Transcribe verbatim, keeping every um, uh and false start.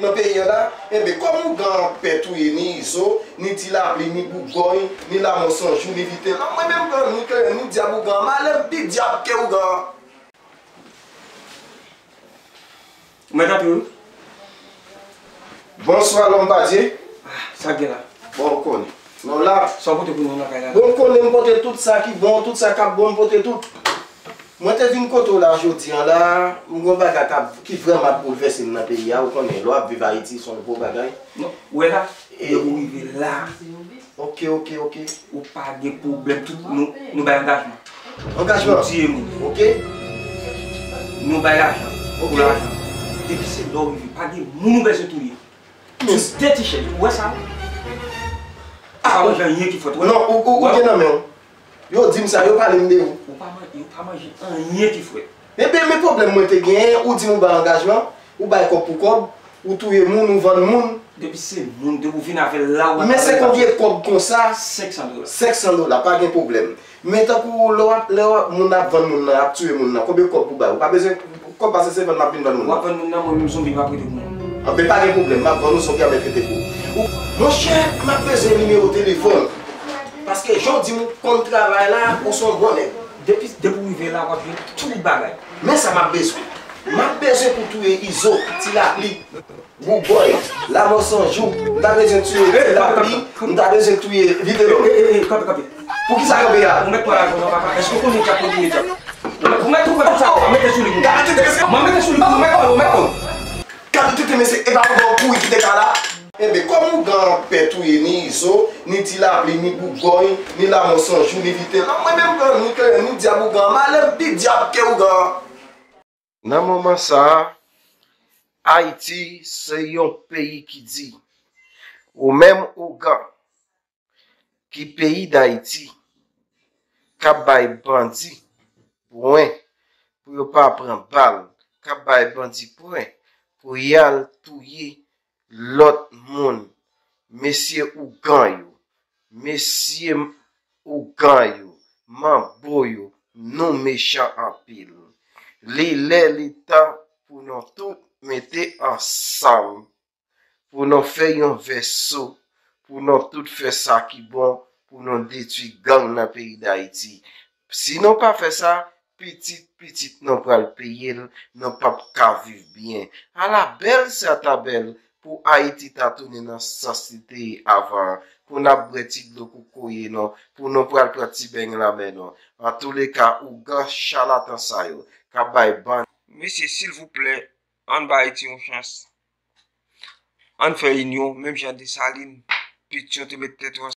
Nan peyi an la, enben, kòm ougan an pè touye ni Izo, ni Ti Lapli, ni Bougòy, ni Lamò San Jou, ni Vitelò, mwen menm, ni Kleyon, ni dyab ougan an, malè m pi dyab ke ougan an. Mwen tanpri wi. Bonswa, lòm pa Dye. Ah, sa gen la? Bon, ou konnen. Non, la. Sa w pote pou nou nan kay la? Bon, ou konnen m pote tout sa ki bon, tout sa k ap bon, m pote tout. Mwen te vin kote w la jodi an la, m gon bagay k ap, ki vrèman ap boulvèse m nan peyi a, ou konnen, lè w ap viv Ayiti, se yon gwo bagay. Non, ou wè la, e depi w rive la. Ok, ok, ok. Ou pa gen pwoblèm, tout nou, nou bay angajman. Angajman? Nou tiye moun. Ok. Nou bay lajan. Ok. Pou lajan. Depi se lè w rive, pa gen moun ou bezwen touye. Jis de ti chèz, ou wè sa? Ou pa manje anyen ki fwèt, ou wè? Non, ou, ou, ou gen nan men w. Yo di m sa, yo pale m de ou. Ou pa manje, ou pa manje anyen ki fwèt. Ebyen, men pwoblèm mwen te genyen, ou di m ou bay angajman, ou bay kòb pou kòb, ou touye moun, ou vann moun. Depi se moun, depi w vin avè l la, ou... Men se konbyen kòb konsa? Senk san dola. Senk san dola, pa gen pwoblèm. Men tankou lè w ap, lè w ap, moun ap vann moun nan, ap touye moun nan, konbyen kòb pou bay? Ou pa bezwen kòb, pase se vann m ap vin vann moun nan. W ap vann moun nan, mwen menm zonbi m ap rete pou mwen. Anben, pa gen pwoblèm, m ap vann ou zonbi a, mèt rete pou ou. Monchè, m ap bezwen nimewo telefòn. Paske jan w di m ou konn travay la, ou se yon bon nèg. Depi, depi w rive la, w ap jwenn tout bagay. Men sa m ap bezwen. M ap bezwen pou touye Izo, Ti Lapli, Boubòy, Lamò San Jou. M ta bezwen touye Ti Lapli, m ta bezwen touye Vitelò. Ey, ey, ey, kanpe, kanpe. Poukisa kanpe a? Ou mèt pran lajan nan papa. Èske w konnen dyab konn touye dyab? Ou mèt, ou mèt tou pran tout sa, ou mèt sou li. M ap mete sou li, ou mèt pran, ou mèt pran. Gade tete mesye, e pa pou w kouri kite kay la. Enben, kòm ougan an pè touye ni Izo, ni Ti Lapli, ni Boubòy, ni Lamò San Jou, ni Vitelò, mwen menm, ni Kleyon, ni dyab ougan an, malè m pi dyab ke ougan an. Nan moman sa a, Ayiti se yon peyi ki di. Ou menm ougan ki peyi Dayiti k ap bay bandi pwen pou yo pa pran bal, k ap bay bandi pwen pou y al touye lòt moun. Mesye ougan yo, mesye ougan yo, manbo yo, nou mechan anpil. Li lè, li tan pou nou tout mete ansanm, pou nou fè yon vèso, pou nou tout fè sa ki bon, pou nou detwi gang nan peyi Dayiti. Si nou pa fè sa, pitit pitit nou pral peye l, nou p ap ka viv byen. Ala bèl sa ta bèl pou Ayiti ta tounen nan sans li te ye avan an, pou n ap bwè ti dlo koukoye nou, pou nou pral pran ti beny lanmè nou. Antouleka, ougan chalatan sa yo k ap bay bann. Mesye, silvouplè, ann ba Ayiti yon chans. Ann fè inyon, menm jan Desalin, Petyon te met tèt yo ansanm.